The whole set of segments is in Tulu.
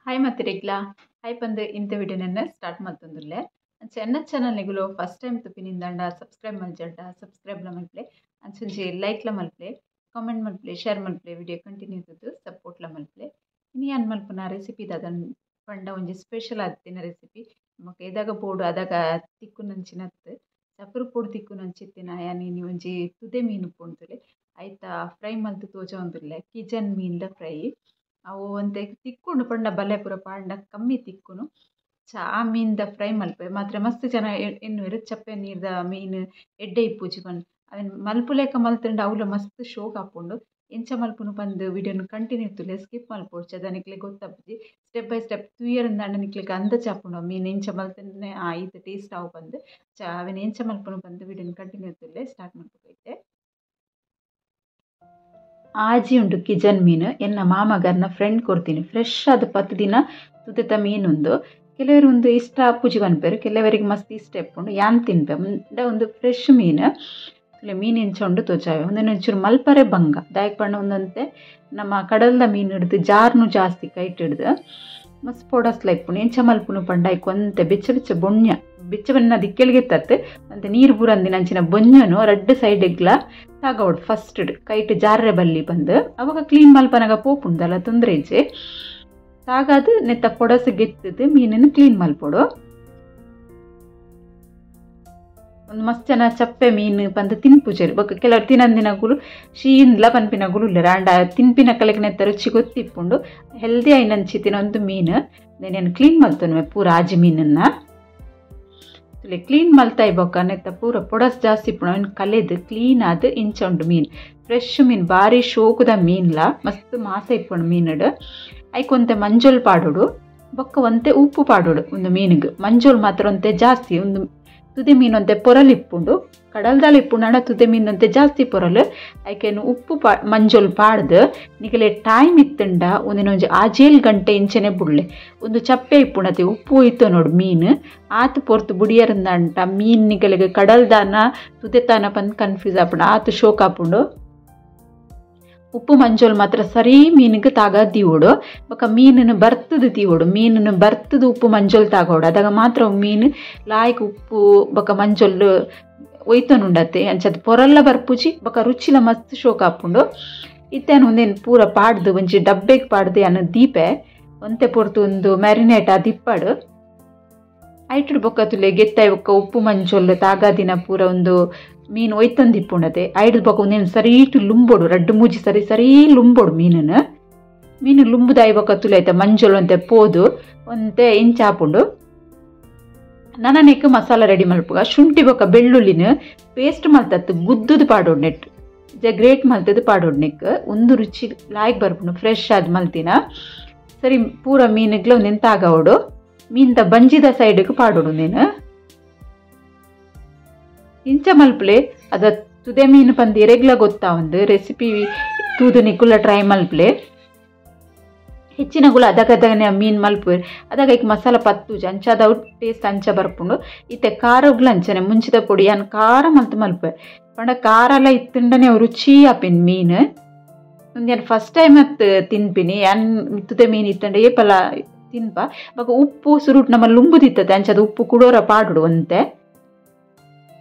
Hi ಮತ್ತಿರೆಗ್ಲಾ hi ಪಂದು ಇಂಥ ವಿಡಿಯೋನನ್ನು ಸ್ಟಾರ್ಟ್ ಮಲ್ತೊಂದುಲ್ಲೆ ಅಂಚ ಎನ್ನ ಚಾನಲ್ ನಿಗುಲು ಫಸ್ಟ್ ಟೈಮ್ ತುಪಿನಿಂದಂಡ ಸಬ್ಸ್ಕ್ರೈಬ್ ಮಲ್ಜಂಡ ಸಬ್ಸ್ಕ್ರೈಬ್ಲ ಮಲ್ಪ್ಲೆ ಅಂಚೊಂಜಿ ಲೈಕ್ಲ ಮಲ್ಪ್ಲೆ ಕಾಮೆಂಟ್ ಮಲ್ಪ್ಲೆ ಶೇರ್ ಮಲ್ಪ್ಲೆ ವಿಡಿಯೋ ಕಂಟಿನ್ಯೂ ತುದು ಸಪೋರ್ಟ್ಲ ಮಲ್ಪ್ಲೆ. ಇನಿ ಯಾನ್ ಮಲ್ಪುನ ರೆಸಿಪಿ ದಾದನ್ ಪಂಡ ಒಂಜಿ ಸ್ಪೆಷಲ್ ಆದಿತ್ತಿನ ರೆಸಿಪಿ ನಮಕ್ ಏದಾಗ ಬೋಡು ಅದಾಗ ತಿಕ್ಕುನಂಚಿನತ್ತು ಚಪುರು ಪೊಡು ತಿಕ್ಕುನಂಚಿತ್ತಿನ ಯಾನ್ ಇನಿ ಒಂಜಿ ತುದೆ ಮೀನು ಪೊಂತುಲೆ ಐತ ಫ್ರೈ ಮಲ್ತು ತೋಜೊಂದುಲ್ಲೆ ಕಿಜನ್ ಮೀನ್ದ ಫ್ರೈ. ಅವು ಒಂತೆ ತಿಕ್ಕುಂಡು ಪಂಡ ಬಲೆ ಪೂರ ಪಾಂಡ ಕಮ್ಮಿ ತಿಕ್ಕುನು ಚ ಆ ಮೀನ್ದ ಫ್ರೈ ಮಲ್ಪೆ ಮಾತ್ರ ಮಸ್ತ್ ಜನ ಎನ್ನುವೆರ್ ಚಪ್ಪೆ ನೀರ್ದ ಮೀನು ಎಡ್ಡೆ ಇಪ್ಪುಜಿ ಪಂದ್ ಅವೆನ್ ಮಲ್ಪುಲೆಕ ಮಲ್ತುಂಡ ಅವ್ಲ ಮಸ್ತ್ ಶೋಕ್ ಆಪುಂಡು. ಎಂಚ ಮಲ್ಪುನು ಪಂದ್ ವಿಡಿಯೋನು ಕಂಟಿನ್ಯೂ ತುಲೆ ಸ್ಕಿಪ್ ಮಲ್ಪೊಡ್ಚಿ ಅದ ನಿಕ್ಲೆಗ್ ಗೊತ್ತಾಪುಜಿ step by step ತೂಯರಿಂದಾಂಡ ನಿಕ್ಲೆಗ್ ಅಂದಾಜ್ ಆಪುಂಡು ಮೀನು ಎಂಚ ಮಲ್ತುಂಡನೆ ಆ ಈತ್ ಟೇಸ್ಟ್ ಆವು ಪಂದ್ ಚ ಅವೆನ್ ಎಂಚ ಮಲ್ಪುನು ಪಂದ್ ವಿಡಿಯೋನು ಕಂಟಿನ್ಯೂ ತುಲೆ ಸ್ಟಾರ್ಟ್ ಮಲ್ಪೊಡೈತೆ. ಆಜಿ ಉಂಡು ಕಿಜನ್ ಮೀನು ಎನ್ನ ಮಾಮಗರ್ನ ಫ್ರೆಂಡ್ ಕೊಡ್ತೀನಿ ಫ್ರೆಶ್ ಅದು 10 ದಿನ ತುದೆತ ಮೀನುಂದು. ಕೆಲವರು ಒಂದು ಇಷ್ಟ ಪೂಜಿ ಪನ್ಪೆರ್ ಕೆಲವರಿಗೆ ಮಸ್ತ್ ಇಷ್ಟ ಇಪ್ಪುಂಡು ಯಾನ್ ತಿನ್ಪೆ ಉಂಡ ಒಂದು ಫ್ರೆಶ್ ಮೀನು ತುಲೆ ಮೀನು ಎಂಚ ಉಂಡು ತೋಜಾವೆ ಒಂದೊಂದು ಒಂಚೂರು ಮಲ್ಪರೆ ಬಂಗ ದಾಯಕ್ ಪಂಡ ಒಂದಂತೆ ನಮ್ಮ ಕಡಲ್ದ ಮೀನು ಹಿಡ್ದು ಜಾರ್ನು ಜಾಸ್ತಿ ಕೈಟ್ ಹಿಡ್ದು ಮಸ್ತ್ ಪೊಡಸ್ಲ ಇಪ್ಪುಂಡು. ಎಂಚ ಮಲ್ಪುನು ಪಂಡ ಐಕ್ ಒಂತೆ ಬೆಚ್ಚ ಬೆಚ್ಚ ಬೊಣ್ಯ ಬೆಚ್ಚ ಬಣ್ಣ ದಿಕ್ಕೆಲ್ಗೆ ತತ್ತು ಒಂತೆ ನೀರು ಬೂರಂದಿನ ಅಂಚಿನ ಬೊಂಜನು ರಡ್ಡ್ ಸೈಡ್ಗ್ಲ ತಾಗವಡು ಫಸ್ಟ್ ಕೈಟ್ ಜಾರ್ರೆ ಬಲ್ಲಿ ಬಂದು ಅವಾಗ ಕ್ಲೀನ್ ಮಲ್ಪನಾಗ ಪೋಪುಂಡಲ್ಲ ತೊಂದರೆ ಇಜ್ಜೆ ತಾಗಾದು ನೆತ್ತ ಪೊಡಸು ಗೆತ್ತದು ಮೀನನ್ನು ಕ್ಲೀನ್ ಮಲ್ಪೊಡು. ಒಂದು ಮಸ್ತ್ ಜನ ಚಪ್ಪೆ ಮೀನು ಪಂದು ತಿನ್ಪುಜೆರ್ ಬೊಕ್ಕ ಕೆಲವರು ತಿನಂದಿನಗುಲು ಶೀಂದ್ಲ ಪನ್ಪಿನಗುಲು ಉಲ್ಲೆರ್ ಆಂಡ ತಿನ್ಪಿನ ಕಲೆಗ್ ನೆತ್ತ ರುಚಿ ಗೊತ್ತಿಪ್ಪುಂಡು ಹೆಲ್ದಿ ಆಯಿನಂಚಿತ್ತಿನ ಒಂದು ಮೀನು. నేను ಕ್ಲೀನ್ ಮಲ್ತೊನುವೆ ಪೂರ ಆಜಿ ಮೀನನ್ನ ಕ್ಲೀನ್ ಮಲ್ತಾಯಿ ಬೊಕ್ಕ ನೆತ್ತ ಪೂರ ಪೊಡಸ್ ಜಾಸ್ತಿ ಇಪ್ಪುಂಡು ಅವೆನ್ ಕಲೆದು ಕ್ಲೀನ್ ಆದ್ ಇಂಚ ಉಂಡು ಮೀನು ಫ್ರೆಶ್ ಮೀನು ಬಾರಿ ಶೋಕುದ ಮೀನ್ಲ ಮಸ್ತ್ ಮಾಸ ಇಪ್ಪುಂಡು ಮೀನುಡು. ಐಕ್ ಒಂತೆ ಮಂಜೊಲ್ ಪಾಡೊಡು ಬೊಕ್ಕ ಒಂತೆ ಉಪ್ಪು ಪಾಡೊಡು ಒಂದು ಮೀನುಗ್ ಮಂಜೊಲ್ ಮಾತ್ರ ಒಂತೆ ಜಾಸ್ತಿ ಒಂದು ತುದೆ ಮೀನು ಒಂತೆ ಪೊರಲ್ ಇಪ್ಪುಂಡು ಕಡಲ್ದಾಲ ಇಪ್ಪುಂಡು ಆಂಡ ತುದೆ ಮೀನು ಒಂತೆ ಜಾಸ್ತಿ ಪೊರಲ್ ಐಕೇನು ಉಪ್ಪು ಪಾ ಮಂಜೊಲ್ ಪಾಡ್ದು ನಿಗಲೆ ಟೈಮ್ ಇತ್ತುಂಡ ಒಂದಿನ ಒಂಜಿ 7 ಗಂಟೆ ಇಂಚನೆ ಬುಡ್ಲೆ ಒಂದು ಚಪ್ಪೆ ಇಪ್ಪುಂಡತೆ ಉಪ್ಪು ಇತ್ತು ನೋಡು ಮೀನು ಆತು ಪೊರ್ತು ಬುಡಿಯರಂದಂಟ ಮೀನು ನಿಗಲಿಗೆ ಕಡಲ್ದಾನ ತುದೆತಾನ ಪಂದ್ ಕನ್ಫ್ಯೂಸ್ ಆಪುಂಡು ಆತು ಶೋಕ್ ಆಪುಂಡು. ಉಪ್ಪು ಮಂಜೊಲ್ ಮಾತ್ರ ಸರಿ ಮೀನಿಗೆ ತಾಗ ದೀವೊಡು ಬೊಕ್ಕ ಮೀನನ್ನು ಬರ್ತದು ದೀವೊಡು ಮೀನನ್ನು ಬರ್ತದು ಉಪ್ಪು ಮಂಜೊಲ್ ತಾಗೋಡು ಅದಾಗ ಮಾತ್ರ ಮೀನು ಲಾಯ್ಕ್ ಉಪ್ಪು ಬೊಕ್ಕ ಮಂಜೊಲ್ ಒಯ್ತೊನುಂಡತೆ ಅಂಚದ ಪೊರಲ್ಲ ಬರ್ಪುಜಿ ಬೊಕ್ಕ ರುಚಿಲ ಮಸ್ತ್ ಶೋಕ್ ಆಪುಂಡು. ಇತ್ತೇನು ಒಂದೇನು ಪೂರ ಪಾಡ್ದು ಒಂಜಿ ಡಬ್ಬೆಗ್ ಪಾಡ್ದು ಅನ್ನ ದೀಪೆ ಒಂತೆ ಪೊರ್ತು ಒಂದು ಮ್ಯಾರಿನೇಟ್ ಆದ್ ಇಪ್ಪಡು ಐಟುಡು ಬೊಕ್ಕ ತುಲೆ ಗೆತ್ತಾಯಿ ಬೊಕ್ಕ ಉಪ್ಪು ಮಂಜೊಲ್ ತಾಗಾದಿನ ಪೂರ ಒಂದು ಮೀನು ಒಯ್ತಂದಿಪ್ಪುಂಡತೆ ಐಡ್ದು ಬೊಕ್ಕ ಒಂದೇನು ಸರೀಟು ಲುಂಬೋಡು ರಡ್ಡು ಮೂಜಿ ಸರಿ ಸರಿ ಲುಂಬೋಡು ಮೀನನ್ನು ಮೀನು ಲುಂಬುದಾಯಿ ಬೊಕ್ಕ ತುಲೆ ಐತ ಮಂಜೊಲ್ ಒಂತೆ ಪೋದು ಒಂತೆ ಇಂಚಾಪುಂಡು. ನನನೆಕ್ ಮಸಾಲ ರೆಡಿ ಮಲ್ಪುಗ ಶುಂಠಿ ಬೊಕ್ಕ ಬೆಳ್ಳುಳ್ಳಿನ ಪೇಸ್ಟ್ ಮಲ್ತತ್ತು ಗುದ್ದುದು ಪಾಡೋಡು ನೆಟ್ ಜ ಗ್ರೇಟ್ ಮಲ್ತದ್ದು ಪಾಡೋಡು ನೆಕ್ ಒಂದು ರುಚಿ ಲಾಯ್ಕ್ ಬರ್ಪುಂಡು ಫ್ರೆಶ್ ಆದ್ ಮಲ್ತಿನ ಸರಿ ಪೂರ ಮೀನುಗ್ಲ ಒಂದೇನು ತಾಗವಡು ಮೀನ್ದ ಬಂಜಿದ ಸೈಡ್ಗೆ ಪಾಡೋಡು ನೀನು ಇಂಚ ಮಲ್ಪಲೆ ಅದ ತುದೆ ಮೀನು ಪಂದ್ ಎರೆಗ್ಲ ಗೊತ್ತಾ ಒಂದು ರೆಸಿಪಿ ತೂದು ನಿಕುಲ ಟ್ರೈ ಮಲ್ಪಲೆ. ಹೆಚ್ಚಿನಗುಲ ಅದಗದಗನೆ ಮೀನು ಮಲ್ಪುವೆರ್ ಅದಾಗ ಐಕ್ ಮಸಾಲ ಪತ್ತುಜಿ ಅಂಚಾದ ಅವು ಟೇಸ್ಟ್ ಅಂಚ ಬರ್ಪುಂಡು. ಇತ್ತೆ ಖಾರಗ್ಲ ಅಂಚನೆ ಮುಂಚಿದ ಪೊಡಿ ಯಾನ್ ಖಾರ ಮಲ್ತು ಮಲ್ಪುವೆ ಪಂಡ ಖಾರ ಎಲ್ಲ ಇತ್ತುಂಡನೆ ಅವು ರುಚಿ ಆಪಿನ್ ಮೀನು. ಒಂದು ಯಾನ್ ಫಸ್ಟ್ ಟೈಮ್ ಅತ್ ತಿನ್ಪಿನಿ ಯಾನ್ ತುದೆ ಮೀನು ಇತ್ತಂಡ ಏಪಲ ತಿನ್ಪ ಬೊಕ್ಕ ಉಪ್ಪು ಸುರುಟ್ ನಮ್ಮ ಲುಂಬುದಿತ್ತತೆ ಅಂಚದ ಉಪ್ಪು ಕುಡೋರ ಪಾಡುಡು ಒಂತೆ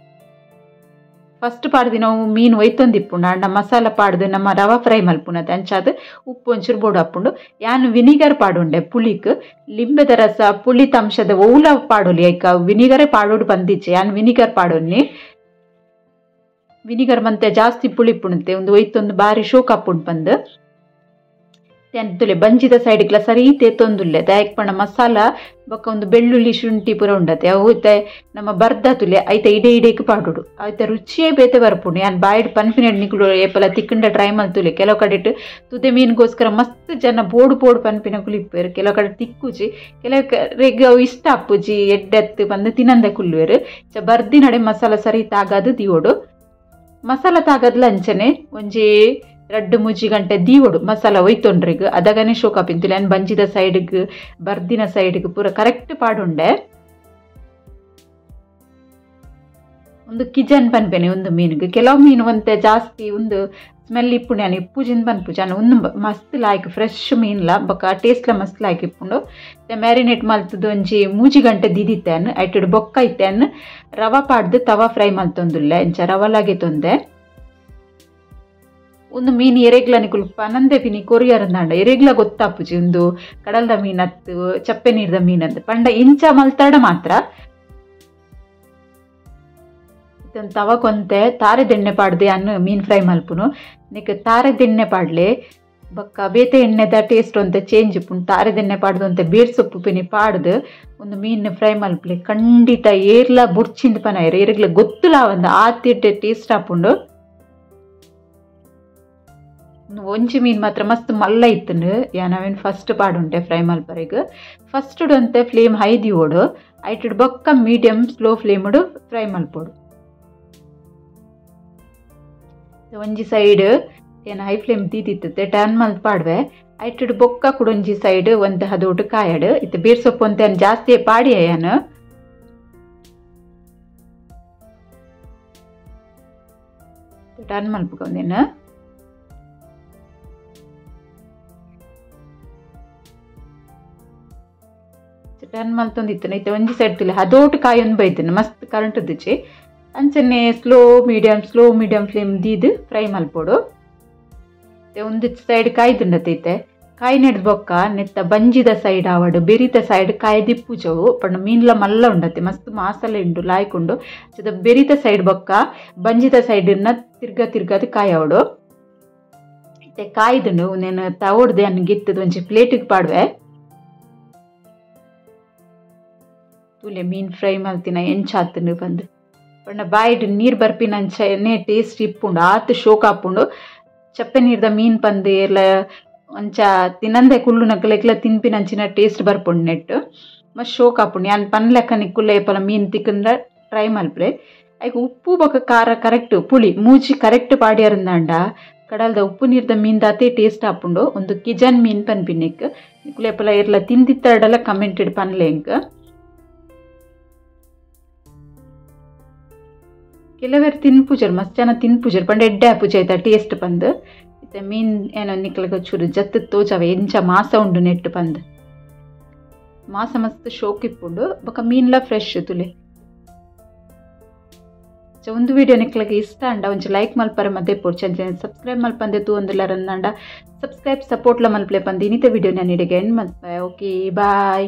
ಫಸ್ಟ್ ಪಾಡ್ದಿ ನಾವು ಮೀನು ಒಯ್ತೊಂದಿಪ್ಪುಂಡು ಆಂಡ ಮಸಾಲ ಪಾಡ್ದು ನಮ್ಮ ರವಾ ಫ್ರೈ ಮಲ್ಪುನತೆ ಅಂಚಾದ್ ಉಪ್ಪು ಒಂಚೂರು ಬೋಡು ಆಪುಂಡು. ಯಾನ್ ವಿನಿಗರ್ ಪಾಡುಂಡೆ ಪುಳಿಕ್ ಲಿಂಬೆದ ರಸ ಪುಳಿತ ಅಂಶದ ಓಲ ಪಾಡೊಲಿ ಐಕ ವಿನಿಗರೇ ಪಾಡೋಡು ಬಂದಿಚ್ಚೆ ಯಾನ್ ವಿನಿಗರ್ ಪಾಡೊನ್ನಿ ವಿನಿಗರ್ ಮಂತೆ ಜಾಸ್ತಿ ಪುಳಿಪುಣತೆ ಒಂದು ಒಯ್ತೊಂದು ಬಾರಿ ಶೋಕ್ ಆಪುಂಡು ಪಂದ್ ತುಲೆ ಬಂಜಿದ ಸೈಡ್ಗ್ಲ ಸರಿ ತೇತೊಂದುಲ್ಲೆ ದಾಯಕ್ ಪಂಡ ಮಸಾಲ ಬೊಕ್ಕ ಒಂದು ಬೆಳ್ಳುಳ್ಳಿ ಶುಂಠಿ ಪೂರ ಉಂಡತೆ ಅವು ನಮ್ಮ ಬರ್ದ ತುಲೆ ಐತ ಇಡೆ ಇಡೇಕ್ ಪಾಡೋಡು ಐತ ರುಚಿಯೇ ಬೇತೆ ಬರ್ಪುಂಡು. ಯಾನ್ ಬಾಯ್ಡ್ ಪನ್ಪಿನೆಡ್ ನಿಕುಲು ಏಪಲ ತಿಕ್ಕಂಡ ಟ್ರೈ ಮಲ್ತುಲೆ ಕೆಲವು ಕಡೆಟ್ ತುದೆ ಮೀನುಗೋಸ್ಕರ ಮಸ್ತ್ ಜನ ಬೋಡು ಬೋಡು ಪನ್ಪಿನಕುಲು ಇಪ್ಪುವೆರ್ ಕೆಲವು ಕಡೆ ತಿಕ್ಕುಜಿ ಕೆಲವು ಕಡೆಗ್ ಅವು ಇಷ್ಟ ಆಪುಜಿ ಎಡ್ಡೆತ್ತು ಪಂದ್ ತಿನಂದೆ ಕುಲ್ಲುವೆರ್ ಚ ಬರ್ದಿನಡೆ ಮಸಾಲ ಸರಿ ತಾಗಾದು ದೀವೊಡು ಮಸಾಲ ತಾಗದ್ಲ ಅಂಚನೆ ಒಂಜಿ 2-3 ಗಂಟೆ ದೀವೊಡು ಮಸಾಲ ಒಯ್ತೊಂಡ್ರಿಗ್ ಅದಗನೆ ಶೋಕ್ ಆಪಿಂತುಲೆ ಯಾನ್ ಬಂಜಿದ ಸೈಡ್ಗ್ ಬರ್ದಿನ ಸೈಡ್ಗ್ ಪೂರ ಕರೆಕ್ಟ್ ಪಾಡುಂಡೆ. ಒಂದು ಕಿಜನ್ ಪನ್ಪೆನೆ ಒಂದು ಮೀನುಗ್ ಕೆಲವು ಮೀನು ಒಂತೆ ಜಾಸ್ತಿ ಒಂದು ಸ್ಮೆಲ್ ಇಪ್ಪುಂಡು ಯಾನ್ ಇಪ್ಪುಜಿಂದ್ ಪನ್ಪುಜಿ ಆಂಡ ಉಂದು ಮಸ್ತ್ ಲಾಯ್ಕ್ ಫ್ರೆಶ್ ಮೀನ್ಲ ಬೊಕ್ಕ ಟೇಸ್ಟ್ಲ ಮಸ್ತ್ ಲಾಯ್ಕ್ ಇಪ್ಪುಂಡು. ಮ್ಯಾರಿನೇಟ್ ಮಲ್ತದ ಒಂಜಿ 3 ಗಂಟೆ ದೀದಿತ್ತೇನ್ ಐಟುಡು ಬೊಕ್ಕ ಇತ್ತೇನ್ ರವ ಪಾಡ್ದು ತವಾ ಫ್ರೈ ಮಲ್ತೊಂದುಲ್ಲೆ ಇಂಚ ರವ ಲಾಗೆತೊಂದೆ. ಒಂದು ಮೀನು ಎರೆಗ್ಲ ನಿಕುಲು ಪನಂದೆ ಪಿನಿ ಕೊರಿಯರಂದಾಂಡ ಎರೆಗ್ಲ ಗೊತ್ತಾಪುಜಿ ಉಂದು ಕಡಲ್ದ ಮೀನ್ ಅತ್ತು ಚಪ್ಪೆ ನೀರ್ದ ಮೀನ್ ಅಂತ ಪಂಡ ಇಂಚ ಮಲ್ತಾಡ ಮಾತ್ರ. ತವ ಕೊಂತೆ ತಾರೆದೆಣ್ಣೆ ಪಾಡ್ದೆ ಅನ್ನು ಮೀನ್ ಫ್ರೈ ಮಲ್ಪುನು ನಿಕ್ ತಾರೆದೆಣ್ಣೆ ಪಾಡ್ಲೆ ಬೊಕ್ಕ ಬೇತೆ ಎಣ್ಣೆದ ಟೇಸ್ಟ್ ಒಂತೆ ಚೇಂಜ್ ಉಪ್ಪುಂಡು. ತಾರೆದೆಣ್ಣೆ ಪಾಡ್ದು ಒಂತೆ ಬೇರ್ ಸೊಪ್ಪು ಪಿನಿ ಪಾಡ್ದು ಒಂದು ಮೀನ್ ಫ್ರೈ ಮಲ್ಪಲೆ ಖಂಡಿತ ಏರ್ಲ ಬುಡ್ಚಿಂದ ಪನ ಏರ್ಗ್ಲ ಗೊತ್ತುಲ ಒಂದು ಆತಿಡ್ಡೆ ಟೇಸ್ಟ್ ಆಪುಂಡು. ಒಂಜಿ ಮೀನ್ ಮಾತ್ರ ಮಸ್ತ್ ಮಲ್ಲ ಇತ್ತುಂಡು ಯಾನ್ ಅವೇನ್ ಫಸ್ಟ್ ಪಾಡುಂಟೆ ಫ್ರೈ ಮಲ್ಪರೆಗ್. ಫಸ್ಟ್ ಒಂತೆ ಫ್ಲೇಮ್ ಹೈ ದಿವೋಡು ಐಟುಡು ಬೊಕ್ಕ ಮೀಡಿಯಂ ಸ್ಲೋ ಫ್ಲೇಮುಡು ಫ್ರೈ ಮಲ್ಪೋಡು. ಒಂಜಿ ಸೈಡ್ ಏನು ಹೈ ಫ್ಲೇಮ್ ದೀದಿತ್ತತೆ ಟರ್ನ್ ಮಲ್ತ್ ಪಾಡ್ವೆ ಐಟುಡು ಬೊಕ್ಕ ಕುಡೊಂಜಿ ಸೈಡ್ ಒಂತೆ ಹದೋಟು ಕಾಯಡು. ಇತ್ತೆ ಬೇರ್ ಸೊಪ್ಪು ಒಂತೆ ಜಾಸ್ತಿ ಪಾಡಿಯ ಯಾನ್. ಟರ್ನ್ ಮಲ್ಪುಗ ಒಂದೇನು ಟರ್ನ್ ಮಲ್ತೊಂದಿತ್ತು ಇತ್ತೆ ಒಂಜಿ ಸೈಡ್ ತುಲೆ ಹದೋಟು ಕಾಯೊಂದು ಬೈತೇನೆ ಮಸ್ತ್ ಕರೆಂಟ್ ದಿಚ್ಚಿ ಅಂಚನೆ ಸ್ಲೋ ಮೀಡಿಯಂ ಫ್ಲೇಮ್ ದೀದು ಫ್ರೈ ಮಲ್ಪೋಡು. ಒಂದು ಸೈಡ್ ಕಾಯ್ದುಂಡತೆ ಇತ್ತೆ ಕಾಯಿ ನೆಡ್ದು ಬೊಕ್ಕ ನೆತ್ತ ಬಂಜಿದ ಸೈಡ್ ಆವಡು ಬೆರಿತ ಸೈಡ್ ಕಾಯಿ ದಿಪ್ಪುಜವು ಪಂಡ ಮೀನ್ಲ ಮಲ್ಲ ಉಂಡತೆ ಮಸ್ತ್ ಮಾಸಲೆ ಉಂಡು ಲಾಯ್ಕುಂಡು. ಬೆರಿತ ಸೈಡ್ ಬೊಕ್ಕ ಬಂಜಿದ ಸೈಡನ್ನ ತಿರ್ಗ ತಿರ್ಗದು ಕಾಯಿ ಆವಡು. ಇತ್ತೆ ಕಾಯ್ದುಂಡು ನೇನು ತವಡ್ದೆ ಅನ್ನ ಗಿತ್ತದ ಒಂಜಿ ಪ್ಲೇಟಿಗೆ ಪಾಡುವೆ. ತೂಲೆ ಮೀನ್ ಫ್ರೈ ಮಲ್ತಿನ ಎಂಚಾತುಂಡು ಬಂದು ಪಂಡ ಬಾಯಿಡ್ ನೀರು ಬರ್ಪಿನ ಅಂಚನೆ ಟೇಸ್ಟ್ ಇಪ್ಪುಂಡು ಆತ್ ಶೋಕ್ ಆಪುಂಡು. ಚಪ್ಪೆ ನೀರ್ದ ಮೀನ್ ಪಂದು ಏರ್ಲ ಅಂಚ ತಿನಂದೆ ಕುಲ್ಲು ನಕಲೆಕ್ಲ ತಿನ್ಪಿನ ಅಂಚಿನ ಟೇಸ್ಟ್ ಬರ್ಪುಂಡು ನೆಟ್ ಮಸ್ತ್ ಶೋಕ್ ಆಪುಂಡು. ಯಾನ್ ಪನ್ಲೆಕ್ಕ ನಿಕ್ಕುಲ್ಲ ಏಪಲ ಮೀನ್ ತಿಕ್ಕಂದ್ರ ಟ್ರೈ ಮಲ್ಪಲೆ. ಐಕ್ ಉಪ್ಪು ಬೊಕ್ಕ ಖಾರ ಕರೆಕ್ಟ್ ಪುಳಿ ಮೂಜಿ ಕರೆಕ್ಟ್ ಪಾಡ್ಯರಂದಾಂಡ ಕಡಲ್ದ ಉಪ್ಪು ನೀರ್ದ ಮೀನ್ ದಾತೆ ಟೇಸ್ಟ್ ಆಪುಂಡು. ಒಂದು ಕಿಜನ್ ಮೀನ್ ಪನ್ಪಿನಿಕ್ ನಿಕ್ಕುಲ ಏಪಲ ಏರ್ಲ ತಿಂದಿತ್ತಡಲ ಕಮೆಂಟೆಡ್ ಪನ್ಲೆ ಎಂಕ್. ಕೆಲವರು ತಿನ್ಪುಜರ್ ಮಸ್ತ್ ಜನ ತಿನ್ಪುಜರ್ ಪಂಡ ಎಡ್ಡೆ ಆಪುಜ ಆಯ್ತಾ ಟೇಸ್ಟ್ ಪಂದು. ಇತ್ತೆ ಮೀನ್ ಏನೋ ನಿಕ್ಲಗ ಚೂರು ಜತ್ತು ತೋಜಾವೆ ಎಂಚ ಮಾಸ ಉಂಡು ನೆಟ್ಟು ಪಂದು ಮಾಸ ಮಸ್ತ್ ಶೋಕ್ ಇಪ್ಪುಂಡು ಬೊಕ್ಕ ಮೀನ್ಲ ಫ್ರೆಶ್ ತುಲೆ. ಒಂದು ವಿಡಿಯೋ ನಿಕ್ಲಗ ಇಷ್ಟ ಅಂಡ ಒಂಜಿ ಲೈಕ್ ಮಲ್ಪರೆ ಮದ್ದೆ ಪೋರ್ಚಿ ಅಂಚನೆ ಸಬ್ಸ್ಕ್ರೈಬ್ ಮಲ್ಪಂದೆ ತೂ ಒಂದುಲ ರಂದಾಂಡ ಸಬ್ಸ್ಕ್ರೈಬ್ ಸಪೋರ್ಟ್ಲ ಮಲ್ಪಲೆ ಪಂದು ಇನ್ನಿತ ವಿಡಿಯೋ ನಾನು ಇಡೆಗೆ ಎಂಡ್ ಮಲ್ಪೆ. Okay bye.